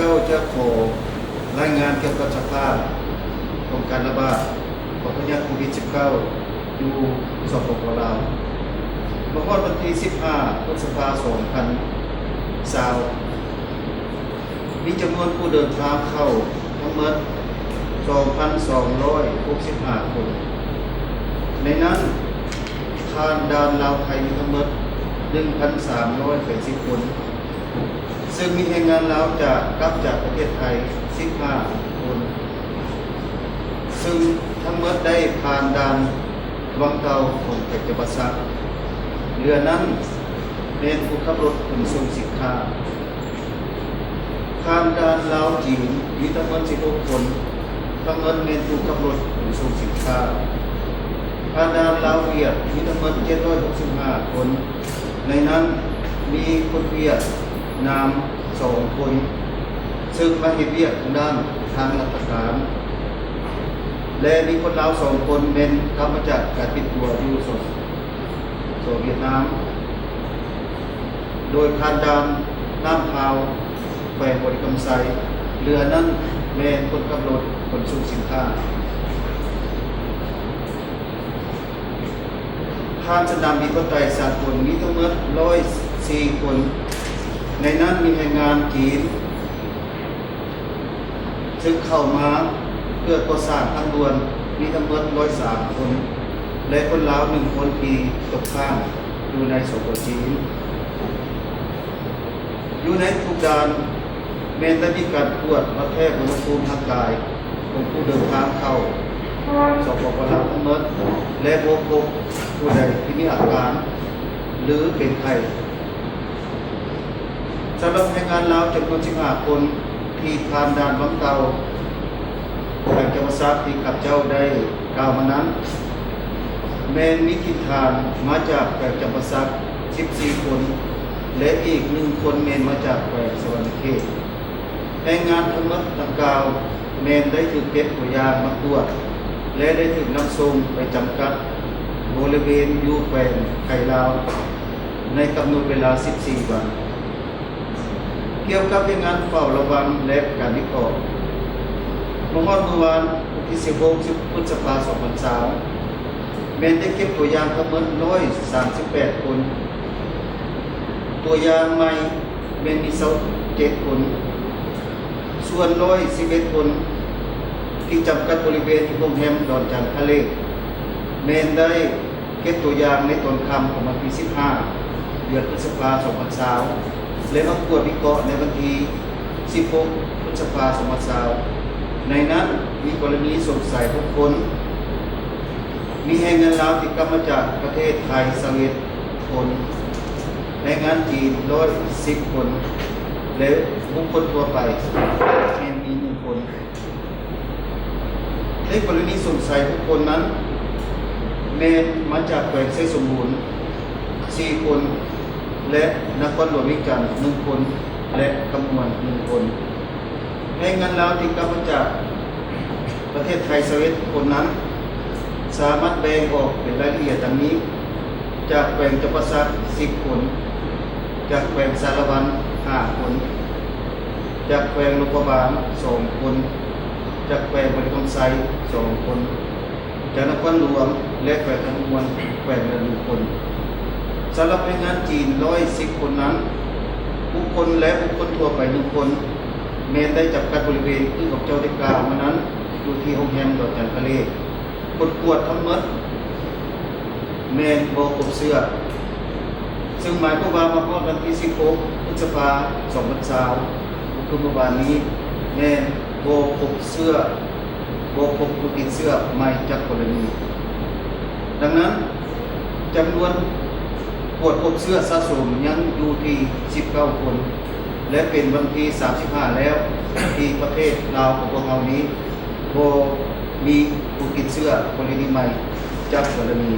ເຈົ້າຈະຂໍລາຍງານກ່ຽວກັບສະພາບຂອງການລະບາດຂອງພະຍາດໂຄວິດສິບເກົ້າ ຢູ່ ສປປ ລາວ. ມາຮອດວັນທີສິບຫ້າ ພຶດສະພາ ສອງພັນຊາວ ມີຈຳນວນຜູ້ເດີນທາງເຂົ້າທັງໝົດ ສອງພັນສອງຮ້ອຍຫົກສິບຫ້າຄົນ. ໃນນັ້ນ, ຜ່ານດ່ານລາວໄທມີທັງໝົດ ໜຶ່ງພັນສາມຮ້ອຍແປດສິບຄົນ, ເຊິ່ງມີແຮງງານລາວຈະກັບຈາກປະເທດໄທ ສິບຫ້າຄົນ, ເຊິ່ງທັງໝົດໄດ້ຜ່ານດ່ານວັງເຕົ່າຂອງແຂວງຈຳປາສັກ. ເຫຼືອນັ້ນແມ່ນຜູ້ຂັບລົດຂົນສົ່ງສິນຄ້າ. ຜ່ານດ່ານລາວຈີນມີທັງໝົດສິບຫົກຄົນ, ທັງໝົດແມ່ນຜູ້ຂັບລົດຂົນສົ່ງສິນຄ້າ. ຜ່ານດ່ານລາວຫວຽດມີທັງໝົດເຈັດຮ້ອຍຫົກສິບຫ້າຄົນ, ໃນນັ້ນມີຄົນຫວຽດນາມສອງຄົນ ເຊິ່ງມາເຮັດວຽກທາງດ້ານທາງລັດຖະການ ແລະ ມີຄົນລາວສອງຄົນແມ່ນກັບມາຈາກການເກັບຕົວຢູ່ ສ ສ ຫວຽດນາມ. ໂດຍຜ່ານດ່ານນ້ຳພາວ ແຂວງບໍລິຄຳໄຊ. ເຫຼືອນັ້ນແມ່ນຄົນຂັບລົດຂົນສົ່ງສິນຄ້າ. ຜ່ານສະໜາມບິນທົ່ວໄຕສາກົນມີທັງໝົດຮ້ອຍສີ່ຄົນ, ໃນນັ້ນມີແຮງງານຈີນ ເຊິ່ງເຂົ້າມາເພື່ອກໍ່ສ້າງທາງດ່ວນມີທັງໝົດຮ້ອຍສາມຄົນ ແລະ ຄົນລາວໜຶ່ງຄົນທີ່ຕົກຄ້າງຢູ່ໃນ ສປ ຈີນ. ຢູ່ໃນທຸກດ່ານແມ່ນໄດ້ມີການກວດວັດແທກອຸນຫະພູມຮ່າງກາຍຂອງຜູ້ເດີນທາງເຂົ້າ ສປປ ລາວ ທັງໝົດ ແລະ ບໍ່ພົບຜູ້ໃດທີ່ມີອາການ ຫຼື ເປັນໄຂ້. ສຳລັບແຮງງານລາວຈຳນວນສິບຫ້າຄົນທີ່ຜ່ານດ່ານວັງເຕົ່າ ແຂວງຈຳປາສັກທີ່ຂ້າພະເຈົ້າໄດ້ກ່າວມານັ້ນ ແມ່ນມີຖິ່ນຖານມາຈາກແຂວງຈຳປາສັກສິບສີ່ຄົນ ແລະ ອີກໜຶ່ງຄົນແມ່ນມາຈາກແຂວງສະຫວັນນະເຂດ. ແຮງງານທັງໝົດດັ່ງກ່າວແມ່ນໄດ້ຖືກເກັບຕົວຢ່າງມາກວດ ແລະ ໄດ້ຖືກນຳສົ່ງໄປຈຳກັດບໍລິເວນຢູ່ແຂວງໄຄລາວ ໃນກຳນົດເວລາສິບສີ່ວັນ. ກ່ຽວກັບວຽກງານເຝົ້າລະວັງ ແລະ ການວິເຄາະ, ມາຮອດມື້ວານວັນທີສິບຫົກ ພຶດສະພາ ສອງພັນຊາວ ແມ່ນໄດ້ເກັບຕົວຢ່າງທັງໝົດຮ້ອຍສາມສິບແປດຄົນ, ຕົວຢ່າງໃໝ່ແມ່ນມີຊາວເຈັດຄົນ, ສ່ວນຮ້ອຍສິບເອັດຄົນທີ່ຈຳກັດບໍລິເວນຢູ່ໂຮງແຮມດອນຈັນທະເລດ ແມ່ນໄດ້ ເກັບຕົວຢ່າງໃນຕອນຄ່ຳຂອງວັນທີສິບຫ້າ ເດືອນພຶດສະພາ ສອງພັນຊາວ ແລະ ມາກວດວິເຄາະໃນວັນທີສິບຫົກ ພຶດສະພາ ສອງພັນຊາວ. ໃນນັ້ນມີກໍລະນີສົງໄສຫົກຄົນ, ມີແຮງງານລາວທີ່ກັບມາຈາກປະເທດໄທຊາວເອັດຄົນ, ແຮງງານຈີນຮ້ອຍສິບຄົນ ແລະ ບຸກຄົນທົ່ວໄປແມ່ນມີໜຶ່ງຄົນ. ໃນກໍລະນີສົງໄສຫົກຄົນນັ້ນ ແມ່ນມາຈາກແຂວງໄຊສົມບູນສີ່ຄົນ ແລະ ນະຄອນຫຼວງວຽງຈັນໜຶ່ງຄົນ ແລະ ຄຳມ່ວນໜຶ່ງຄົນ. ແຮງງານລາວທີ່ກັບມາຈາກປະເທດໄທຊາວເອັດຄົນນັ້ນ ສາມາດແບ່ງອອກເປັນລາຍລະອຽດດັ່ງນີ້: ຈາກແຂວງຈຳປາສັກສິບຄົນ, ຈາກແຂວງສາລະວັນຫ້າຄົນ, ຈາກແຂວງຫຼວງພະບາງສອງຄົນ, ຈາກແຂວງບໍລິຄຳໄຊສອງຄົນ, ຈາກນະຄອນຫຼວງ ແລະ ແຂວງຄຳມ່ວນແຂວງລະໜຶ່ງຄົນ. ສຳລັບແຮງງານຈີນຮ້ອຍສິບຄົນນັ້ນ, ບຸກຄົນ ແລະ ບຸກຄົນທົ່ວໄປໜຶ່ງຄົນ ແມ່ນໄດ້ຈຳກັດບໍລິເວນຄືຂ້າພະເຈົ້າໄດ້ກ່າວມານັ້ນ ຢູ່ທີ່ໂຮງແຮມດອນຈັນທະເລດ. ຜົນກວດທັງໝົດແມ່ນບໍ່ພົບເຊື້ອ, ເຊິ່ງໝາຍຄວາມວ່າມາຮອດວັນທີສິບຫົກ ພຶດສະພາ ສອງພັນຊາວ ກໍຄືມື້ວານນີ້ ແມ່ນບໍ່ພົບເຊື້ອ, ບໍ່ພົບຜູ້ຕິດເຊື້ອໃໝ່ຈັກກໍລະນີ. ດັ່ງນັ້ນ, ຈຳນວນກວດພົບເຊື້ອສະສົມຍັງຢູ່ທີ່ສິບເກົ້າຄົນ ແລະ ເປັນວັນທີສາມສິບຫ້າແລ້ວ ທີ່ປະເທດລາວຂອງພວກເຮົານີ້ ບໍ່ມີຜູ້ຕິດເຊື້ອກໍລະນີໃໝ່ຈັກກໍລະນີ.